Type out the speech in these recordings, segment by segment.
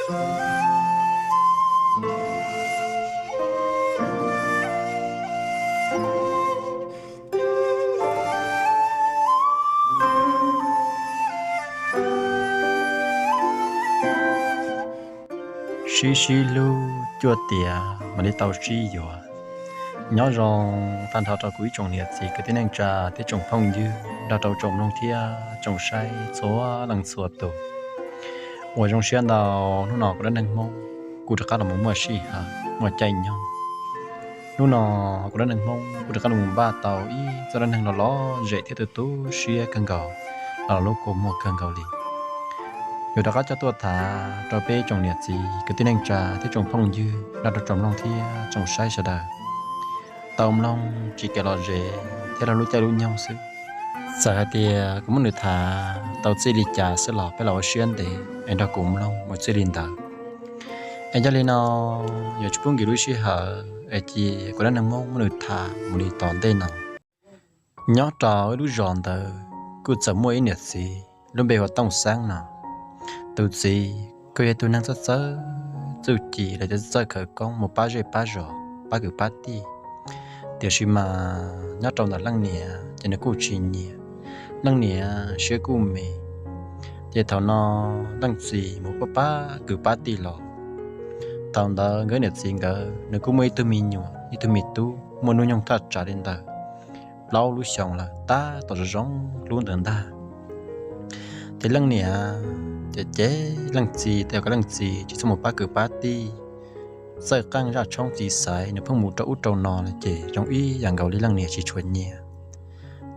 Sib sib hlub cuaj tiav mam li tau sib yuav. Nyob zoo tag nrho rau kuv ib tsoom niam txiv kwv tij neej tsa thiab tsoom phooj ywg nrog rau tsoom mloog thiab tsoom saib txhua leej txhua tus. Uas zoo siab ntau, hnub no kuv dab neeg Hmoob kuj rov qab los muaj sij hawm muaj caij nyoog. Hnub no kuv dab neeg Hmoob kuj rov qab los npaj tau ib txoj dab neeg los lom zem thiab tu tu siab kawg nkaus, los lub kua muag kawg nkaus li. Yuav rov qab coj tuaj tham rau peb tsoom niam txiv kwv tij neej tsa thiab tsoom phooj ywg nrog rau tsoom mloog thiab tsoom saib sawv daws tau mloog tsis kev lom zem thiab rau lub caij lub nyoog xwb. Txawm hais tias kuv muab nws tham tau txij li cas xwb los peb los ua siab ntev es nrog kuv mloog mus txij li ntawd. Es yog li no, yuav tsis pub nkim lub sij hawm es cia kuv dab neeg Hmoob muab nws tham mus li tom ntej no. Nyob rau ib lub zos ntawd kuj txawm muaj ib niam txiv lub npe hu ua Tooj Xeeb no. Tus txiv kuj yog tus neeg txawj txawj txuj ci los yog txawj khawv koob mus pab zej pab zos pab kwv pab tij. Tiam sis mas nyob rau ntawm leej niam ces nws kuj tsis nyiam, leej niam siab kuj me. Ces thaum no leej txiv mus pab pab kwv pab tij los. Thaum ntawd nkawd niam txiv nkawd nws kuj muaj ib tug me nyuam ib tug me tub muaj hnub nyoog thaj tsam li ntawm plaub lub xyoos lawm tab tom zoo zoo hlub ntawd ntag. Ces leej niam ces cem leej txiv tias kom leej txiv tsis txhob mus pab kwv pab tij, txawj qeej zaj tshoob txiv xaiv, nws pheej mus rau ub rau no no ces zoo ib yam nkaus li leej niam tsis tshua nyiam.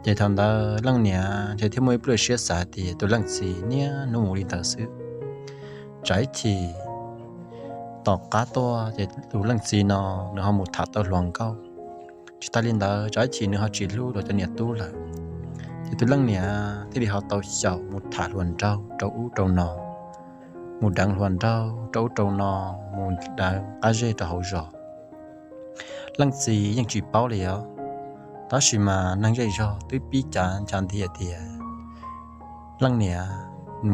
Ces thaum ntawd leej niam ces thiaj muaj ib pliag siab xav tias tus leej txiv niaj hnub mus li ntawd xwb, tsam ib chim tom qab tuaj ces tus leej txiv no nws ho mus tham tau hluas nkauj. Tsis tas li ntawd tsam ib chim nws ho tsis hlub rau cov niam tub lawm. Ces tus leej niam thiaj li ho tau xyaum mus tham hluas nraug rau ub rau no, mus deev hluas nraug rau ub rau no, mus deev qab zej rau hauv zos. Leej txiv yeej tsis paub li os, tab sis mas neeg zej zog twb pib cav ncha nti tias leej niam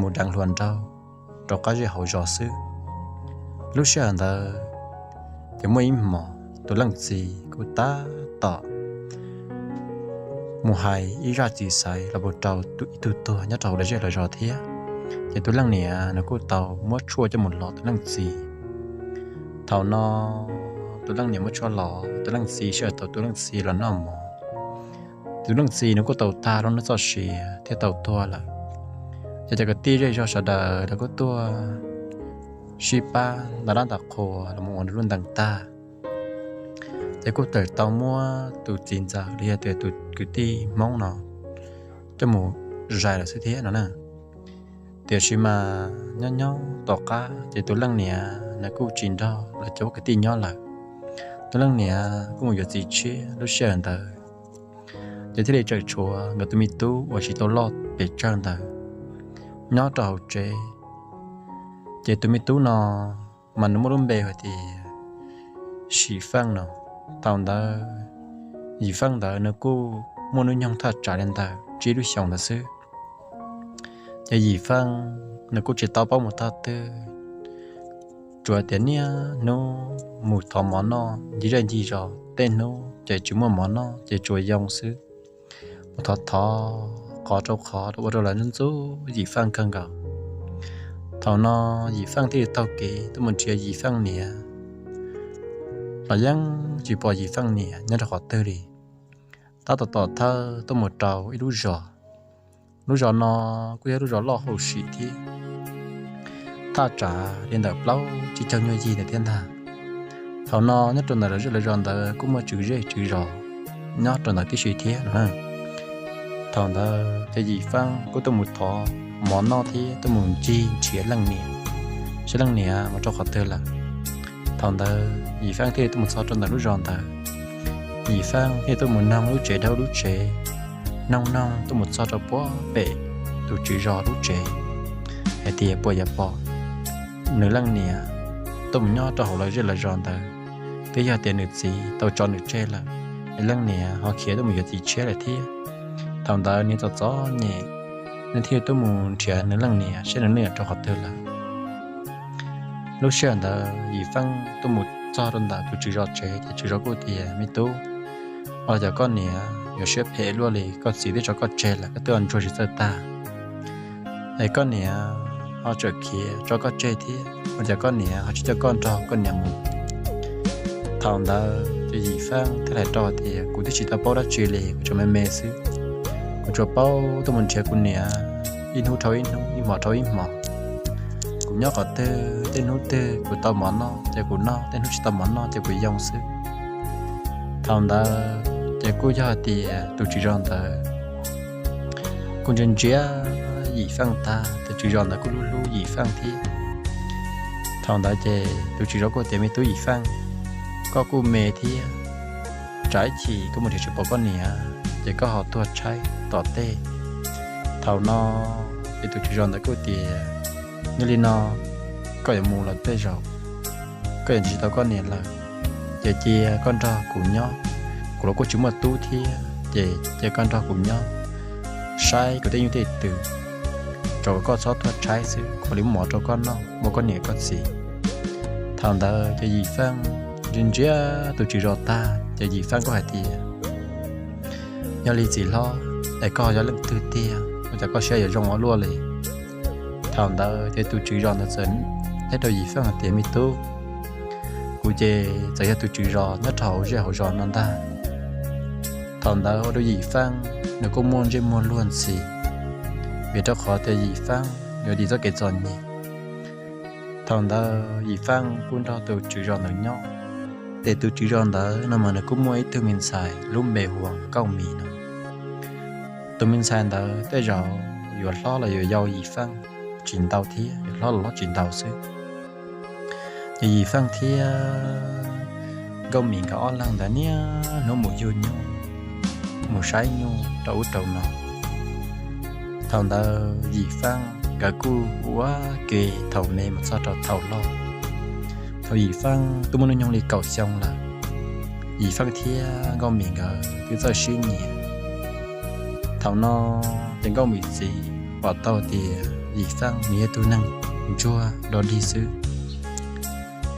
mus deev hluas nraug rau qab zej hauv zos xwb. Lub sij hawm ntawd ces muaj ib hmos tus leej txiv kuj tab tom mus hais ib zaj txiv xaiv los puas rau ib tug tuag nyob rau hauv lawv zej lawv zos thiab. Ces tus leej niam nws kuj tau muab tshuaj coj mus los tus leej txiv. Thaum no tus leej niam muab tshuaj los, tus leej txiv sij hawm tau tus leej txiv los noj mov. Tus leej txiv nws kuj tau tag lub neej txoj sia thiab tau tuag lawm. Ces cov kwv tij zej zog sawv daws los kuj tuaj sib pab nta dab nta qhua los mus ua nws lub ntees tag. Ces kuj tawm tau muab tus txiv ntxawm los yog tias tus kwv tij Hmoob no coj mus zais lawm xwb thiab no na. Tiam sis mas nyob nyob tom qab ces tus leej niam nws kuj tsis nrog lawv cov kwv tij nyob lawm. Tus leej niam kuj mus yuav txiv tshiab lub sij hawm ntawd, ces thiaj li tseem tshuav nkawd tus me tub uas tsis tau loj pes tsawg ntawd nyob rau hauv tsev. Ces tus me tub no mas nws muaj lub npe hais tias Yim Feej no. Thaum ntawd Yim Feej ntawd nws kuj muaj hnub nyoog thaj tsam li ntawm tsib lub xyoos ntawd xwb. Ces Yim Feej nws kuj tsis tau paub mus tog twg, tsuas tias niaj hnub mus thov mov noj ncig zej ncig zos, tej hnub ces tsis muaj mov noj ces tsuas yoo xwb. Mus thov thov qhov rau qhov rau ua rau lawv ntxub Yim Feej kawg nkaus. Thaum no Yim Feej thiaj li taug kev tuaj mus nrhiav Yim Feej niam, los yeej tsis pom Yim Feej niam nyob rau qhov twg li. Tab tom tom thawj tuaj mus rau ib lub zos, lub zos no kuj yog lub zos loj hauv sim thiab, thaj tsam li ntawm plaub tsib caug nyuag yig ntawd thiab ntag. Thaum no nyob rau ntawm lawv zej lawv zos ntawd kuj muaj tswv zej tswv zos nyob rau ntawd tib si thiab no. Thaum ntawd ces Yim Feej kuj tuaj mus thov mov noj thiab tuaj mus ncig nrhiav leej niam, saib leej niam mus rau qhov twg lawm. Thaum ntawd Yim Feej thiaj li tuaj mus txog rau ntawm lub zos ntawd. Yim Feej thiaj li tuaj mus noog lub tsev dhau lub tsev, noog noog tuaj mus txog rau puag pem tus tswv zos lub tsev, hais tias puas yuav pom nws leej niam tuaj mus nyob rau hauv lawv zej lawv zos ntawd, twb yog tias nws txiv tau tso nws tseg lawm, es leej niam ho khiav tuaj mus yuav txiv tshiab lawm thiab. Thaum ntawd nws txom txom nyem, nws thiaj tuaj mus nrhiav nws leej niam saib nws leej niam rau qhov twg lawm. Lub sij hawm ntawd Yim Feej tuaj mus txog rau ntawm tus tswv zos tsev ces tswv zos kuj tias, Me tub, ua li cas koj niam yuav siab phem luaj li, koj txiv twb tso koj tseg lawm koj twb ntsuag tsis txawj tag, es koj niam ho tseem khiav tso koj tseg thiab, ua li cas koj niam ho tsis coj koj nrog koj niam mus? Thaum ntawd ces Yim Feej thiaj hais rau tias, Kuv twb tsis tau paub dab tsi li, kuv tsuas me me xwb. Kuv tsuas paub tuaj mus nrhiav kuv niam ib hnub dhau ib hnub, ib hmos dhau ib hmos. Kuv nyob qhov twg, tej hnub twg kuv tau mov noj ces kuv noj, tej hnub tsis tau mov noj ces kuv yoo xwb. Thaum ntawd ces kuj yog hais tias tus tswv zos ntawd kuj ntsia ntsia Yim Feej tag, tus tswv zos ntawd kuj hlub hlub Yim Feej thiab. Thaum ntawd ces tus tswv zos kuj tias, Me tub Yim Feej, koj kuj me thiab, tsam ib chim koj mus nrhiav tsis pom koj niam ces koj ho tuag tshaib tom tej. Thaum no ces tus tswv zos ntawd kuj tias, Yog li no koj yuav mus los tej zaum koj yuav nrhiav tsis tau koj niam lawm, ces cia koj nrog kuv nyob. Kuv los kuj tsis muaj tub thiab, ces cia koj nrog kuv nyob, saib kuv tej nyuj tej twm, tso kom koj txhob tuag tshaib xwb, kuv mam li muab mov rau koj noj, muab koj niam koj txiv. Thaum ntawd ces Yim Feej ntsia ntsia tus tswv zos tag ces Yim Feej kuj hais tias, Yog li txiv hlob, es koj yog leej twg tiag, ua cas koj siab yuav zoo ua luaj li? Thaum ntawd ces tus tswv zos ntawd txawm teb rau Yim Feej hais tias, Me tub, kuv ces txawm yog tus tswv zos nyob rau hauv zej hauv zos no ntag. Thaum ntawd ua rau Yim Feej nws kuj muaj ntsej muag luag ntxhi, vim rau qhov tias Yim Feej yuav dim txoj kev txom nyem. Thaum ntawd Yim Feej kuj nrog tus tswv zos ntawd nyob, ces tus tswv zos ntawd no mas nws kuj muaj ib tug me ntxhais lub npe hu ua Nkauj Mim no. Tus me ntxhais ntawd tej zaum yuav hlob los yuav yau Yim Feej tsis ntau thiab, yuav hlob los hlob tsis ntau xwb. Ces Yim Feej thiab Nkauj Mim nkawd ob leeg ntawd niaj hnub mus yug nyuj, mus saib nyuj rau ub rau no. Thaum ntawd Yim Feej nkawd kuj ua ke thaum me mus txog rau thaum loj. Thaum Yim Feej twb muaj hnub nyoog li kaum xyoo lawm, Yim Feej thiab Nkauj Mim nkawd twb txawj sib nyiam. Thaum no ces Nkauj Mim txiv pom tau tias Yim Feej nws yog tug neeg ntsuag dog dig xwb,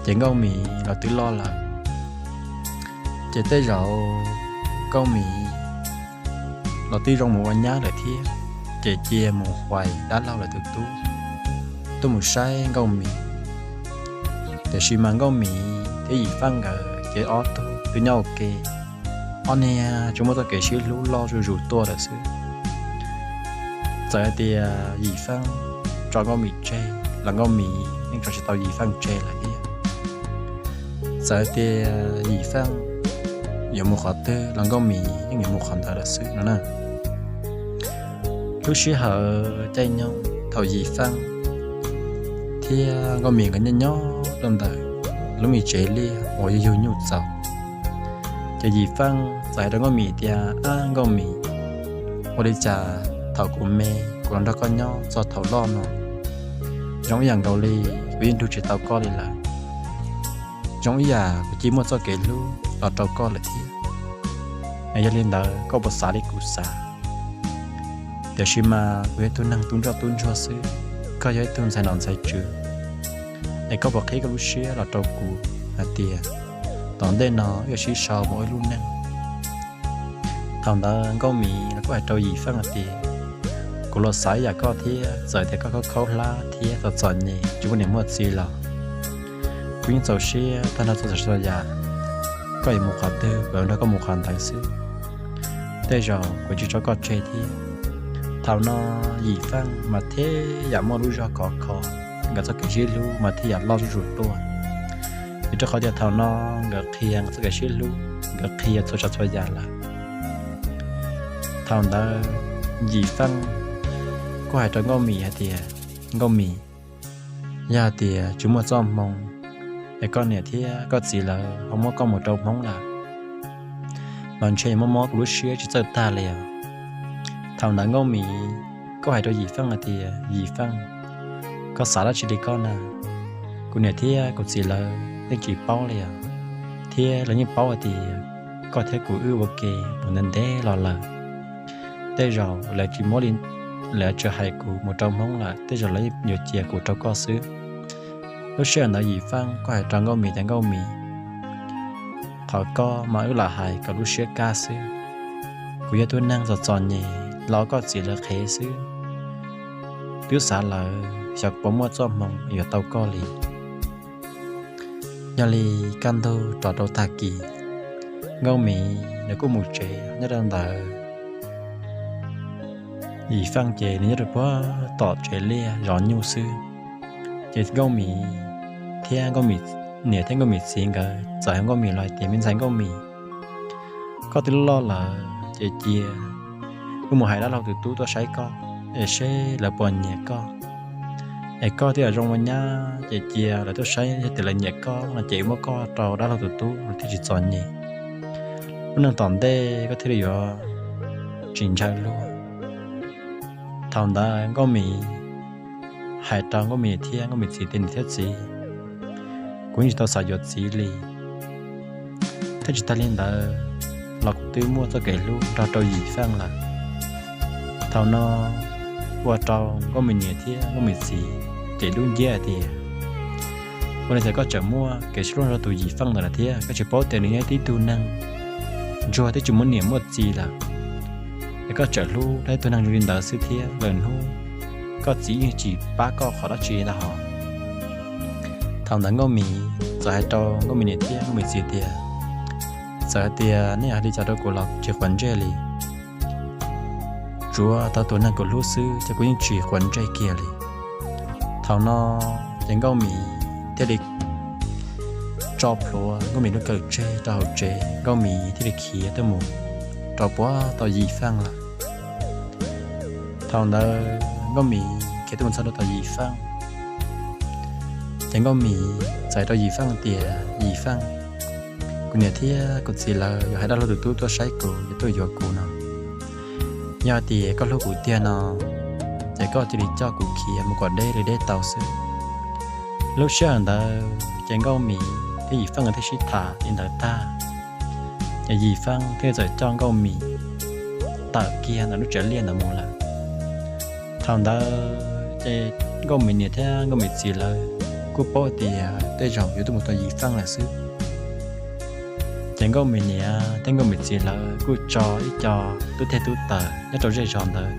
ces Nkauj Mim los twb loj lawm, ces tej zaum Nkauj Mim los twb zoo mus ua nyab lawm thiab, ces cia mus huais dab laug lawv tus tub tuaj mus saib Nkauj Mim. Tiam sis mas Nkauj Mim thiab Yim Feej nkawd ces ob tug twb nyob ua ke, ob niag tsuas muaj txoj kev sib hlub loj zuj zus tuaj lawm xwb. Txawm hais tias Yim Feej tso Nkauj Mim tseg los Nkauj Mim yeej tso tsis tau Yim Feej tseg lawm thiab. Txawm hais tias Yim Feej yuav mus qhov twg los Nkauj Mim yeej yuav mus qhov ntawd lawm xwb no na. Lub sij hawm caij nyoog thaum Yim Feej thiab Nkauj Mim nkawd nyob nyob rau ntawm lub me tsev liaj uas yug yug nyuj txaus, ces Yim Feej txawm hais rau Nkauj Mim tias, Ab Nkauj Mim, ua li cas thaum kuv me kuv los nrog koj nyob txog thaum loj no, zoo ib yam nkaus li kuv yeej nrug tsis tau koj li lawm. Zoo ib yam kuv cia muaj txoj kev hlub los rau koj lawm thiab. Yog li ntawd koj puas xav li kuv xav? Tiam sis mas kuv yog tug neeg tub ntsoj tub ntsuag xwb, koj yog ib tug ntxhais nom ntxhais tswv, es koj puas qhib koj lub siab los rau kuv hais tias tom ntej no wb yuav sib sau mus ua ib lub neej? Thaum ntawd Nkauj Mim los kuj hais rau Yim Feej hais tias, Kuv los xav ib yam koj thiab, txawm tias koj khaub khaub hlab thiab txom txom nyem tsis muaj niam muaj txiv los kuv yeej txaus siab tag nrho txhua tsav txhua yam. Koj yuav mus qhov twg kuv yuav nrog koj mus qhov ntawd xwb. Tej zaum kuv tsis tso koj tseg thiab. Thaum no Yim Feej mas thiaj yam muaj lub zog khov kho, nkawd txoj kev sib hlub mas thiaj yam loj zuj zus tuaj. Vim rau qhov tias thaum no nkawd qhia nkawd txoj kev sib hlub, nkawd qhia txhua tsav txhua yam lawm. Thaum ntawd Yim Feej kuj hais rau Nkauj Mim hais tias, Nkauj Mim, yog hais tias tsis muaj txoj hmoo es koj niam thiab koj txiv lawv ho muab koj mus rau Hmoob lawm, los ntshe yuav mob mob kuv lub siab tsis txawj tag li os. Thaum ntawd Nkauj Mim kuj hais rau Yim Feej hais tias, Yim Feej, koj xav dab tsi li koj na? Kuv niam thiab kuv txiv lawv yeej tsis paub li os, thiab lawv yeej paub hais tias koj thiab kuv wb ua ke mus ntev ntev los lawm. Tej zaum lawv tsis muab li, lawv tsis hais kuv mus rau Hmoob lawm, tej zaum lawv yuav cia kuv rau koj xwb. Lub sij hawm ntawd Yim Feej kuj hais rau Nkauj Mim tias, Nkauj Mim, qhov koj mas wb lam hais kom lub siab kaj xwb. Kuv yog tug neeg txom txom nyem los koj txiv lawv qhev xwb. Twb xav lawm xyov puas muaj txoj hmoo yuav tau koj li. Yog li kaj ntug rov rau tag kis, Nkauj Mim nws kuj mus tsev. Nyob rau ntawd Yim Feej ces nws nyob rau puag tom tsev liaj zov nyuj xwb. Ces Nkauj Mim thiab Nkauj Mim niam thiab Nkauj Mim txiv nkawd txawm hu Nkauj Mim los hais tias, Me ntxhais Nkauj Mim, koj twb loj lawm ces cia wb mus hais dab laug tus tub tuaj saib koj es seb lawv puas nyiam koj. Es koj twb zoo ua nyab ces cia lawv tuaj saib, yog tias lawv nyiam koj no ces muab koj rau dab laug tus tub thiaj tsis txom nyem. Lub neej tom ntej koj thiaj li yuav tsis ntshaw luag. Thaum ntawd Nkauj Mim hais rau Nkauj Mim thiab Nkauj Mim txiv tias, Niam thiab txiv, kuv yeej tsis tau xav yuav txiv li. Thiab tsis tag li ntawd los kuv twb muaj txoj kev hlub nrog rau Yim Feej lawm. Thaum no ua rau Nkauj Mim niam thiab Nkauj Mim txiv ces dub nciab hais tias, Ua li cas koj tseem muaj kev sib hlub nrog tus Yim Feej ntawd lawm thiab? Koj tsis paub tias nws yog ib tug neeg ntsuag twb tsis muaj niam muaj txiv lawm, es koj tseem hlub tau ib tug neeg zoo li ntawd xwb thiab? Lwm hnub koj txiv yeej tsis pab koj qhov dab tsi ntag hos. Thaum ntawd Nkauj Mim txawm hais rau Nkauj Mim niam thiab Nkauj Mim txiv tias, Txawm hais tias nej hais li cas rau kuv los tsis quav ntsej li. Tsuav tau tus neeg kuv hlub xwb ces kuv yeej tsis quav ntsej kiag li. Thaum no ces Nkauj Mim thiaj li tso plhuav Nkauj Mim lub kawm tseg rau hauv tsev, Nkauj Mim thiaj li khiav tuaj mus rau puag tom Yim Feej lawm. Thaum ntawd Nkauj Mim khiav tuaj mus txog rau tom Yim Feej, ces Nkauj Mim txais rau Yim Feej tias, Yim Feej, kuv niam thiab kuv txiv lawv yuav hais dab laug tus tub tuaj saib kuv, yuav tuaj yuav kuv no. Yog tias koj hlub kuv tiag no ces koj cia li coj kuv khiav mus kom deb li deb tau xwb. Lub sij hawm ntawd ces Nkauj Mim thiab Yim Feej thiaj sib tham li ntawd tag, ces Yim Feej thiaj txawm coj Nkauj Mim tawm kiag ntawm lub tsev liaj ntawd mus lawm. Thaum ntawd ces Nkauj Mim niam thiab Nkauj Mim txiv lawv kuj paub tias tej zaum yuav tuaj mus tos Yim Feej lawm xwb. Ces Nkauj Mim niam thiab Nkauj Mim txiv lawv kuj tso ib co tub teg tub taws nyob rau zej zos ntawd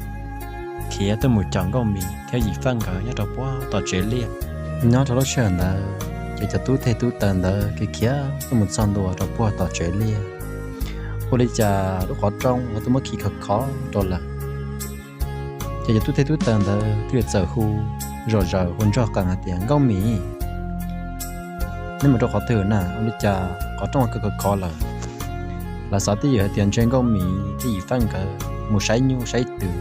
khiav tuaj mus caum Nkauj Mim thiab Yim Feej nkawd nyob rau puag tom tsev liaj. Nyob rau lub sij hawm ntawd ces cov tub teg tub taws ntawd khiav khiav tuaj mus txog ntua rau puag tom tsev liaj. Ua li cas lub qhov rooj ho twb muab khi khov khov rau lawm. Ces cov tub teg tub taws ntawd thiaj li txawm hu zom zaws hu nrog qees hais tias, Nkauj Mim, nej mus rau qhov twg na? Ua li cas qhov rooj ho khov khov lawm? Lawv xav twb ywm hais tias ntshe Nkauj Mim thiab Yim Feej nkawd mus saib nyuj saib twm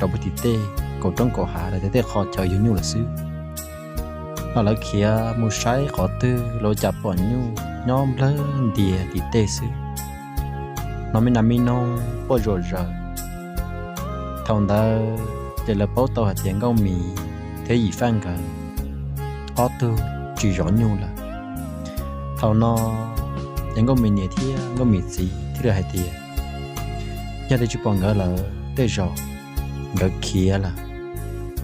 rau puag tim tej kaum roob kaum hav los tias tej qhov chaw yug nyuj lawm xwb. Los lawv khiav mus saib qhov twg los cas pom nyuj nyob nplawg ntias tim tej xwb, hnov me nas me noog quaj zom zaws. Thaum ntawd ces lawv paub tau hais tias Nkauj Mim thiab Yim Feej nkawd ob tug tsis zov nyuj lawm. Thaum no ces Nkauj Mim niam thiab Nkauj Mim txiv thiaj li hais tias, yog tias tsis pom nkawd lawm tej zaum nkawd khiav lawm.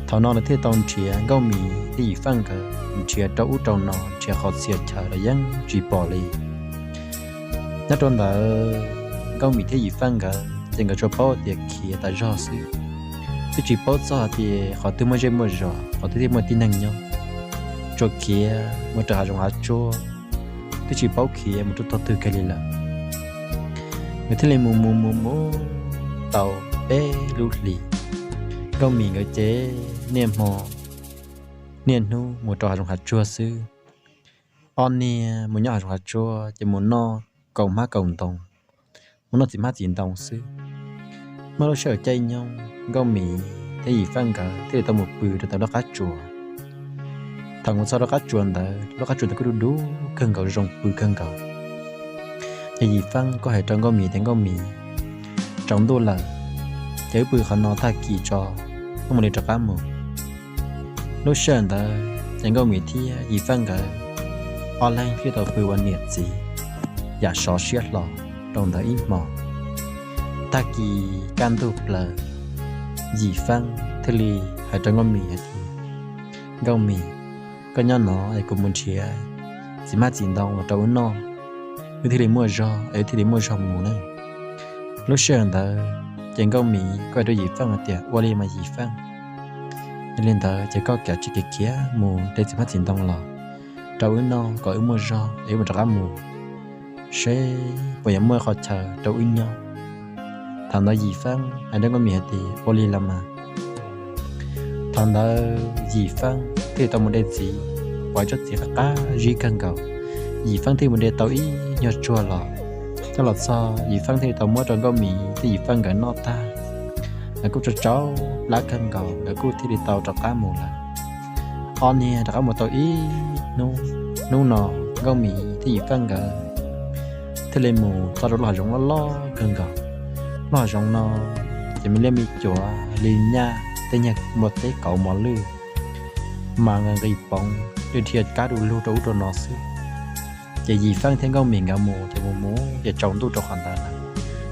Thaum no lawv thiaj tau nrhiav Nkauj Mim thiab Yim Feej nkawd, nrhiav rau ub rau no, nrhiav qhov txhia chaw los yeej tsis pom li. Nyob rau ntawd Nkauj Mim thiab Yim Feej nkawd ces nkawd tsuas paub tias khiav tas zog xwb, twb tsis paub txog hais tias qhov twg muaj zej muaj zos, qhov twg thiaj muaj tib neeg nyob. Tsuas khiav mus rau hav zoov hav tsuag, twb tsis paub khiav mus rau tog twg kiag li lawm. Nkawd thiaj li mus mus mus mus tau peb lub hlis. Nkauj Mim nkawd ces niaj hmo niaj hnub mus rau hav zoov hav tsuag xwb. Ob niag mus nyob hav zoov hav tsuag ces mus noj kaus hmab kaus ntoo, mus noj txiv hmab txiv ntoo xwb. Muaj lub sij hawm caij nyoog Nkauj Mim thiab Yim Feej nkawd thiaj li tau mus pw rau ntawm lub qab tsuas. Thaum mus txog rau qab tsuas ntawd, lub qab tsuas ntawd kuj dub dub kawg nkaus, zoo pw kawg nkaus. Ces Yim Feej kuj hais rau Nkauj Mim tias, Nkauj Mim, tsaus ntuj lawm, ces wb pw qhov no tag kis tso, wb mam li rov qab mus. Lub sij hawm ntawd ces Nkauj Mim thiab Yim Feej nkawd ob leeg thiaj tau pw ua niam txiv yam sov siab hlo rau ntawd ib hmo. Tag kis kaj ntug plaws, Yim Feej thiaj li hais rau Nkauj Mim hais tias, Nkauj Mim, koj nyob no es kuv mus nrhiav txiv hmab txiv ntoo los rau wb noj, wb thiaj li muaj zog es wb thiaj li muaj zog mus na. Lub sij hawm ntawd ces Nkauj Mim kuj hais rau Yim Faaj hais tias, Ua li mas Yim Faaj, yog li ntawd ces koj kav tsij khiav khiav mus de txiv hmab txiv ntoo los rau wb noj kom wb muaj zog es wb mam rov qab mus seb puas yuav muaj qhov chaw rau wb nyob. Thaum ntawd Yim Faaj hais rau Nkauj Mim hais tias, Ua li los mas. Thaum ntawd Yim Faaj thiaj li tau mus de txiv, ua ib tsob txiv qab qab zib kawg nkaus. Yim Faaj thiaj mus de tau ib nyuag tsuag los, coj los txog Yim Faaj thiaj li tau muab rau Nkauj Mim thiab Yim Faaj nkawd noj tag. Nkawd kuj tsau tsau plab kawg nkaus, nkawd kuj thiaj li tau rov qab mus lawm. Ob niag rov qab mus tau ib hnub, hnub no Nkauj Mim thiab Yim Faaj nkawd thiaj li mus txog rau lub hav zoov loj loj kawg nkaus. Lub hav zoov no ces me liab me cuav li nyaj tej nyuag npua teb kauv mos lwj mas nqis nqis poov, dhia kab du lug rau ub rau no xwb. Ces Yim Faaj thiab Nkauj Mim nkawd mus ces mus mus ces tsaus ntuj rau qhov ntawd lawm.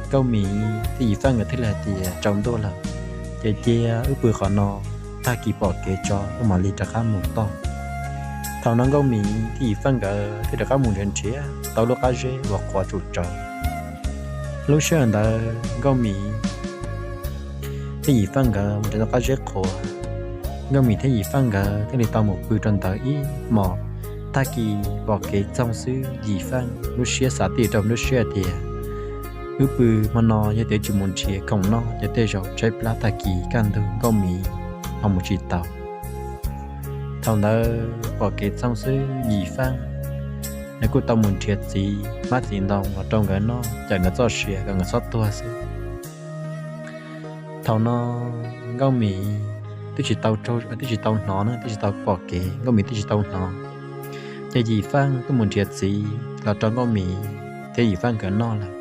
Nkauj Mim thiab Yim Faaj nkawd thiaj li hais tias, Tsaus ntuj lawm, ces cia wb pw qhov no, tag kis pom kev tso wb mam li rov qab mus toj. Thaum no Nkauj Mim thiab Yim Faaj nkawd thiaj rov qab mus nrhiav nrhiav tau lub qab zeb uas qhuav tsum tsawv. Lub sij hawm ntawd Nkauj Mim thiab Yim Faaj nkawd mus nrhiav tau qab zeb qhuav, Nkauj Mim thiab Yim Faaj nkawd thiaj li tau mus pw rau ntawd ib hmos. Tag kis pom kev txoog xwb, Yim Faaj lub siab xav tib rau lub siab tias, Wb pw hmo no yog tias tsis mus nrhiav khoom noj ces tej zaum tshaib plab tag kis kaj ntug Nkauj Mim ho mus tsis tau. Thaum ntawd pom kev txoog xwb, Yim Faaj nws kuj tau mus nrhiav txiv hmab txiv ntoo los rau nkawd noj cawm nkawd txoj sia kom nkawd txhob tuag xwb. Thaum no Nkauj Mim twb tsis tau, twb tsis tau hnov na, twb tsis tau pom kev, Nkauj Mim twb tsis tau hnov, ces Yim Faaj twb mus nrhiav txiv los rau Nkauj Mim thiab Yim Faaj nkawd noj lawm.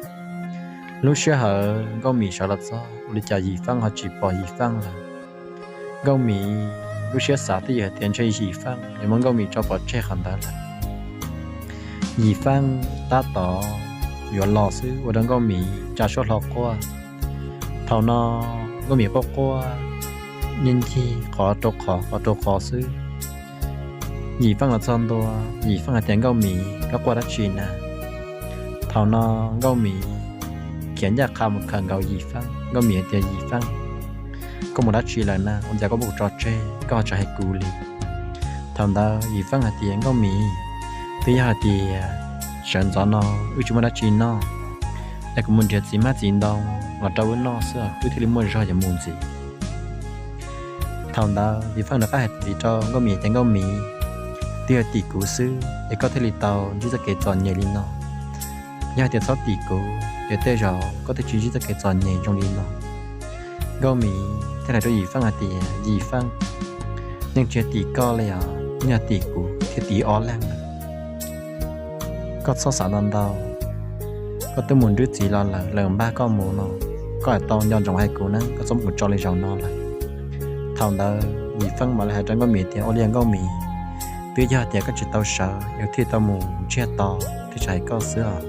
Lub sij hawm Nkauj Mim sawv los txog ua li cas Yim Faaj ho tsis pom Yim Faaj lawm. Nkauj Mim lub siab xav twb yog hais tias ntshe Yim Faaj yuav muab Nkauj Mim tso pov tseg qhov ntawd lawm. Yim Faaj tab tom yuav los xwb ua rau Nkauj Mim tsa suab hlo quaj. Thaum no Nkauj Mim quaj quaj ncig ncig qhov rau qhov, qhov rau qhov xwb. Yim Faaj los txog ntua, Yim Faaj hais tias, Nkauj Mim, koj quaj dab tsi na? Thaum no Nkauj Mim khiav ncaj qha mus khawm nkaus Yim Faaj. Nkauj Mim hais tias, Yim Faaj, koj mus dab tsi lawm na? Ua cas koj muab kuv tso tseg, koj ho tsis hais kuv li? Thaum ntawd Yim Faaj hais tias, Nkauj Mim, twb yog hais tias sawv ntxov no wb tsis muaj dab tsi noj, es kuv mus nrhiav txiv hmab txiv ntoo los rau wb noj xwb, wb thiaj li muaj zog yuav mus ntxiv. Thaum ntawd Yim Faaj rov qab hais ntxiv rau Nkauj Mim tias, Nkauj Mim, twb yog tim kuv xwb es koj thiaj li tau ntsib txoj kev txom nyem li no. Yog hais tias txhob tim kuv ces tej zaum koj twb tsis ntsib txoj kev txom nyem zoo li no. Nkauj Mim thiaj hais rau Yim Faaj hais tias, Yim Faaj, yeej tsis yog tim koj li os, yeej yog tim kuv thiab tim ob leeg lawm. Koj txhob xav ntau ntau, koj twb mus nrhiav txiv los lawm, lawv npaj koj mus no, koj hais tau nco ntsoov hais kuv na, koj txhob mus tso li zaum no lawm. Thaum ntawd Yim Faaj mam li hais rau Nkauj Mim tias, Ua li Nkauj Mim, twb yog tias koj tsis tau sawv es thiaj tau mus ntsiag to, thiaj tsis hais koj xwb os.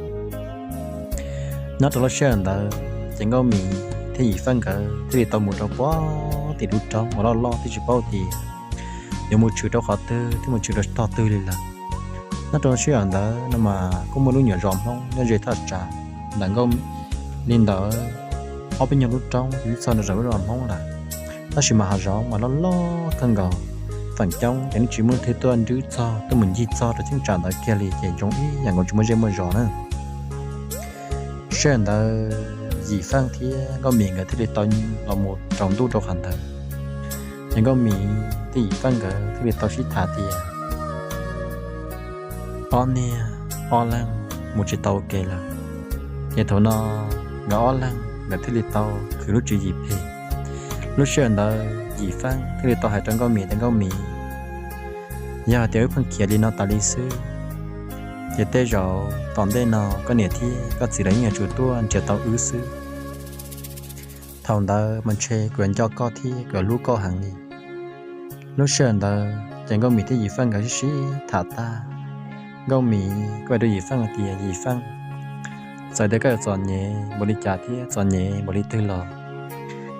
Nyob rau lub sij hawm ntawd ces Nkauj Mim thiab Yim Faaj nkawd thiaj li tau mus rau puag tim lub roob uas loj loj twb tsis paub tias yuav mus tshwm rau qhov twg thiab mus tshwm rau tog twg li lawm. Nyob rau lub sij hawm ntawd no mas kuj muaj lub nyuam zos Hmoob nyob ze thaj tsam ntawm Nkauj, li ntawd ob peb nyuag lub roob twb txog rau lub zos Hmoob lawm. Tab sis mas hav zoov mas loj loj kawg nkaus, feem coob ces yeej tsis muaj leej twg tuaj nrhiav txog, tuaj mus ncig txog rau cheeb tsam ntawd kiag li, ces zoo ib yam nkaus tsis muaj zej muaj zos na. Sij hawm ntawd Yim Faaj thiab Nkauj Mim nkawd thiaj li tau los mus tsaus ntuj rau qhov ntawd. Ces Nkauj Mim thiab Yim Faaj nkawd thiaj li tau sib tham tias ob niag ob leeg mus tsis tau ua ke lawm. Ces thaum no nkawd ob leeg nkawd thiaj li tau khwv lub tswv yim phem. Lub sij hawm ntawd Yim Faaj thiaj li tau hais rau Nkauj Mim tias, Nkauj Mim, yog hais tias wb pheej khiav li no tas li xwb, ces tej zaum tom ntej no koj niam thiab koj txiv lawv yeej yuav tsum tuaj nrhiav tau wb xwb. Thaum ntawd mas ntshe kuv yuav nco koj thiab kuv yuav hlub koj heev li. Lub sij hawm ntawd ces Nkauj Mim thiab Yim Faaj nkawd sib sib tham tag, Nkauj Mim kuj hais rau Yim Faaj hais tias, Yim Faaj, txawm tias koj yuav txom nyem npaum li cas thiab txom nyem npaum li twg los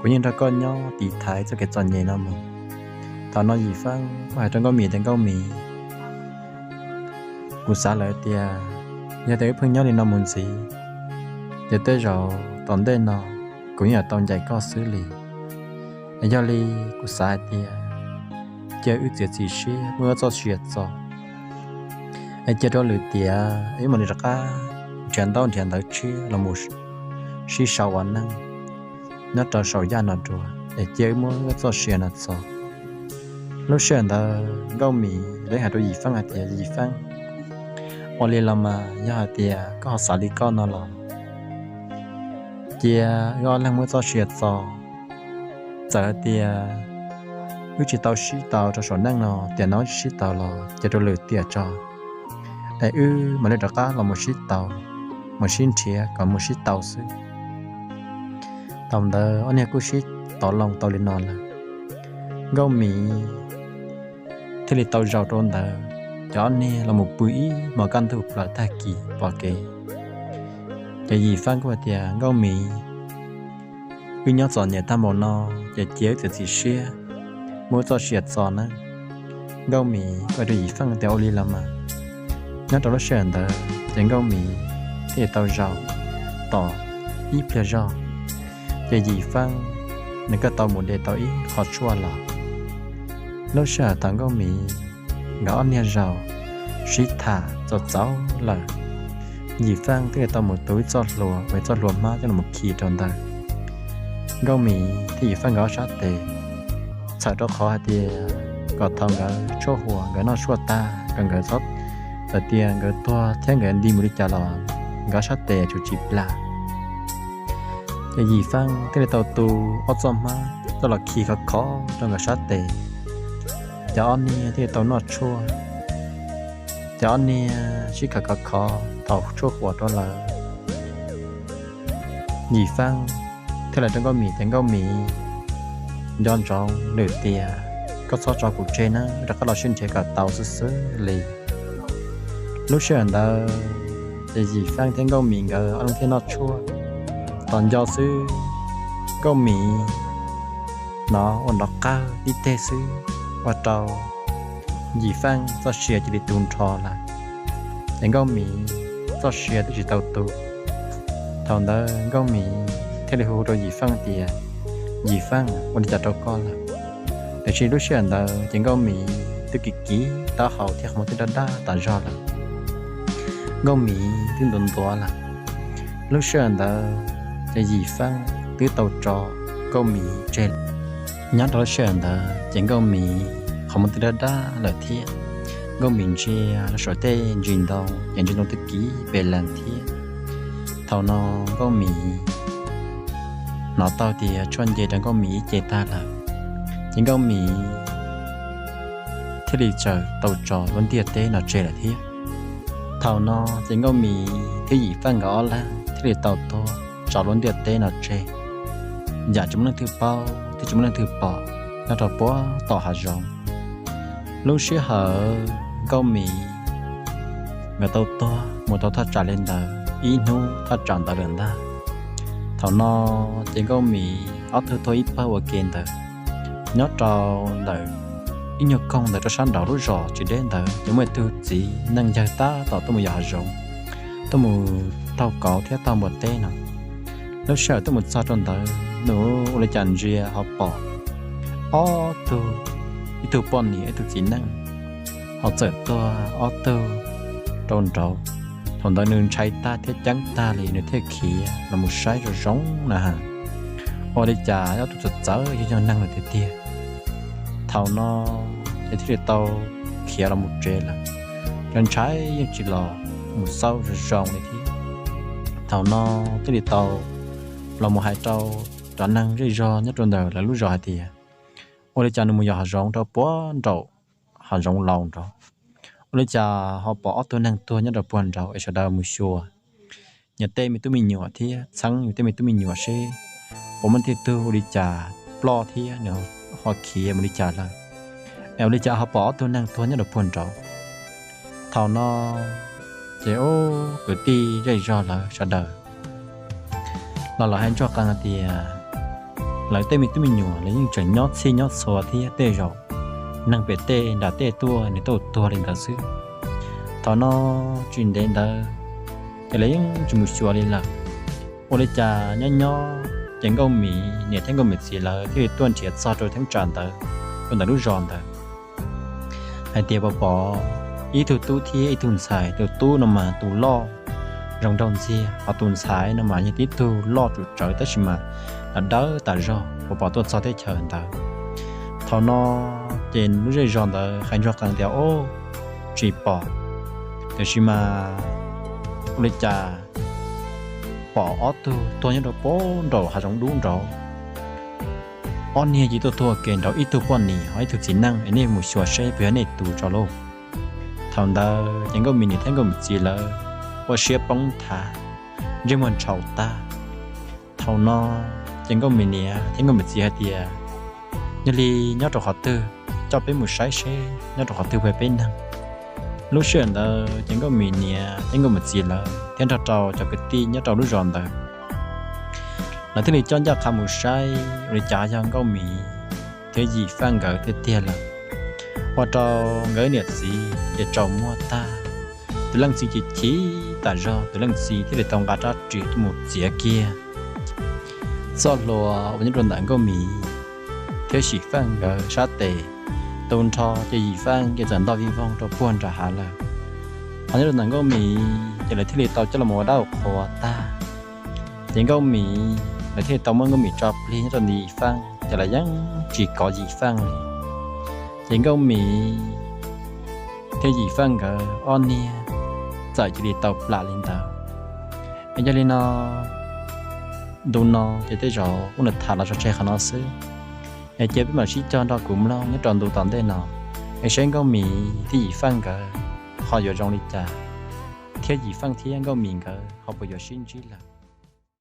kuv yeej nrog koj nyob tiv thaiv txoj kev txom nyem no mus. Thaum no Yim Faaj kuj hais rau Nkauj Mim tias, Nkauj Mim, Kuv xav lawm tias yog tias wb pheej nyob li no mus ntxiv, ces tej zaum tom ntej no kuv yeej yuav tau ncaim koj xwb li. Yog li kuv xav hais tias cia wb txiav txim siab muab wb txoj sia txo, es cia rau lwm tiam wb mam li rov qab nrhiav ntaub nrhiav ntawv tshiab los mus sib sau ua neej nyob rau saum yaj no dua, es cia wb muab wb txoj sia no txo. Lub sij hawm ntawd Nkauj Mim lawv hais rau Yim Faaj hais tias, Yim Faaj, ua li los mas yog hais tias koj ho xav li koj no los cia wb ob leeg muab txoj sia txo. Txawm hais tias wb tsis tau sib tau rau saum neej no, tiam no wb tsis sib tau los cia rau lwm tiam tso, es wb mam li rov qab los mus sib tau, mus sib nrhiav kom mus sib tau xwb. Thaum ntawd ob niag kuj sib tov loo tau li no lawm, Nkauj Mim thiaj li tau zaum rau ntawd, ces ob niag los mus pw ib hmos kaj ntug plaws tag kis pom kev. Ces Yim Faaj kuj hais tias, Nkauj Mim, wb nyob txom nyem tag npaum no, ces cia wb txiav txim siab muab wb txoj sia txo nawb. Nkauj Mim kuj hais rau Yim Faaj tias, ua li los mas. Nyob rau lub sij hawm ntawd ces Nkauj Mim thiaj li tau zaum tos ib pliag zog, ces Yim Faaj nws kuj tau mus de tau ib qho tshuaj los. Lub sij hawm thaum Nkauj Mim nkawd ob niag zaum sib tham txaus txaus lawm, Yim Faaj thiaj li tau mus tu ib txoj hlua, ua ib txoj hlua hmab coj los khi rau ntawd. Nkauj Mim thiab Yim Faaj nkawd ob sab tes, txhawm rau qhov hais tias kom thaum nkawd tshuaj huam nkawd noj tshuaj tag kom nkawd txhob, txawm tias nkawd tuag thiab nkawd nti mus li cas los nkawd ob sab tes tsum tsis plam. Ces Yim Faaj thiaj li tau tu ob txoj hmab coj los khi khov khov rau nkawd sab tes, ces ob niag thiaj li tau noj tshuaj, ces ob niag sib khov khov khov thaum tshuaj huam rau lawm, Yim Faaj thiaj li hais rau Nkauj Mim tias, Nkauj Mim, nco ntsoov lwm tiam koj txhob tso kuv tseg nawb, rov qab los sib nrhiav kom tau xwb xwb li. Lub sij hawm ntawd ces Yim Faaj thiab Nkauj Mim nkawd ob leeg thiaj noj tshuaj. Tos nco xwb, Nkauj Mim hnov ua nrov qawg tib teg xwb, ua rau Yim Faaj txoj sia cia li tu nrho lawm. Ces Nkauj Mim txoj sia twb tsis tau tu. Thaum ntawd Nkauj Mim thiaj li hu rau Yim Faaj tias, Yim Faaj, ua li cas rau koj lawm? Tiam sis lub sij hawm ntawd ces Nkauj Mim twb kiv kiv taub hau thiab qhov muag twb daj daj tas zog lawm. Nkauj Mim twb ntuav ntuav lawm. Lub sij hawm ntawd ces Yim Faaj twb tau tso Nkauj Mim tseg. Nyob rau lub sij hawm ntawd ces Nkauj Mim qhov muag twb daj daj lawm thiab. Nkauj Mim ntsia rau saum tej ntsis ntoo ces ntsis ntoo twb kiv pes lees thiab. Thaum no Nkauj Mim hnov tau tias tshuaj nce rau Nkauj Mim ib ce tag lawm, ces Nkauj Mim thiaj li txawm tau tso lub ntiaj teb no tseg lawm thiab. Thaum no ces Nkauj Mim thiab Yim Faaj nkawd ob leeg thiaj li tau tuag tso lub ntiaj teb no tseg, yam tsis muaj leej twg paub thiab tsis muaj leej twg pom nyob rau puag tom hav zoov. Lub sij hawm Nkauj Mim nkawd tau tuag mus tau thaj tsam li ntawd ib hnub thaj tsam ntawd lawm ntag. Thaum no ces Nkauj Mim ob tug tuag ib pawg ua ke ntawd nyob rau ntawm ib nyuag koog ntawd rau sab nraud lub zos tsis deb ntawd ces muaj ib tug txiv neej yawg tab tom tuaj mus yos hav zoov, tuaj mus taug kauv thiab taug npua teb no. Lub sij hawm tuaj mus txog rau ntawd nws ua li cas ntsia ho pom ob tug, ib tug poj niam ib tug txiv neej ho txawm tuag ob tug rau nraud. Thaum ntawd nws ntshai tag thiab ceeb tag li nws thiaj khiav los mus saib zoo zoo na has, ua li cas ob tug txawm txawv yog yog neeg lawm tiag tiag. Thaum no ces thiaj li tau khiav los mus tsev lawm, ces ntshai yeej tsis los mus xauj zoo zoo li thiab. Thaum no thiaj li tau los mus hais rau cov neeg zej zog nyob rau ntawm lawv lub zos hais tias, ua li cas nws mus yos hav zoov rau puag nraum hav zoov laus nraud, ua li cas ho pom ob tug neeg tuag nyob rau puag nraud es sawv daws mus xyuas nyias tej me tub me nyuam thiab txheeb nyias tej me tub me nyuam seb puas muaj tej tug ua li cas ploj thiab nws ho khiav mus li cas lawm, es ua li cas ho pom ob tug neeg tuag nyob rau puag nraud. Thaum no ces ub kwv tij zej zog lawv sawv daws los lawv hais ntsuag qees hais tias lawv tej me tub me nyuam lawv yeej tseem nyob txhij nyob txhua thiab tej zaum neeg pem tej nram tej tuaj nws tuaj tuag li ntawd xwb. Thaum no tsis ntev ntawd ces lawv yeej tsis mus xyuas li lawm. Ua li cas nyob nyob ces Nkauj Mim niam thiab Nkauj Mim txiv lawv thiaj li tuaj nrhiav txog rau theeb tsam ntawd, rau ntawm lub zos ntawd, hais tias puas pom ib tug tub thiab ib tug ntxhais. Tus tub no mas tus loj zoo nraug ntxiag, ho tus ntxhais no mas yog tib tug loj tsum tsawv tab sis mas los dawb tas zog, puas pom tuaj txog teb chaws ntawd. Thaum no ces lub zej zos ntawd hais ntsuag qees tias, Ob, tsis pom, tiam sis mas ua li cas pom ob tug tuag nyob rau pem nraum hav zoov dub nraud. Ob niag ces tuaj tuag ke nraud, ib tug poj niam ho ib tug txiv neej, es nej mus xyuas seb puas yog nej tus tso lauj. Thaum ntawd ces Nkauj Mim niam thiab Nkauj Mim txiv lawv ua siab poob nthav, ntsej muag ntshau tag. Thaum no ces Nkauj Mim niam thiab Nkauj Mim txiv hais tias, Yog li nyob rau qhov twg, coj peb mus saib seb nyob rau qhov twg puas yog peb neeg. Lub sij hawm ntawd ces Nkauj Mim niam thiab Nkauj Mim txiv lawv thiab nrog rau cov kwv tij nyob rau lub zos ntawd, lawv thiaj li coj ncaj qha mus saib ua li cas yog Nkauj Mim thiab Yim Faj nkawd tiag tiag lawm. Ua rau nkawd niam txiv ces tsaus muag tag, tus leej txiv chim chim tas zog, tus leej txiv thiaj li tau nqa rab riam tuaj mus txiav kiag txoj hlua uas nyob rau ntawm Nkauj Mim thiab Yim Faj nkawd sab tes, tu nrho ces Yim Faj ces txawm ntog vij voog rau puag nram hav lawm. Ho nyob rau ntawm Nkauj Mim ces lawv thiaj li tau coj los ua dab ua qhua tag. Ces Nkauj Mim, lawv thiaj li tau muab Nkauj Mim tso plig nyob rau ntawm Yim Faj, ces lawv yeej tsis kov Yim Faj li. Ces Nkauj Mim thiab Yim Faj nkawd ob niag txawm cia li tau plam li ntawd. Es yog li no, ntu no ces tej zaum kuv tham los tso tseg qhov no xwb. Es cia peb mam sib cog nrog kuv mloog nyob rau ntu tom ntej no, es saib Nkauj Mim thiab Yim Faj nkawd ho yuav zoo li cas, thiab Yim Faj thiab Nkauj Mim nkawd ho puas yuav sib ntsib lawm.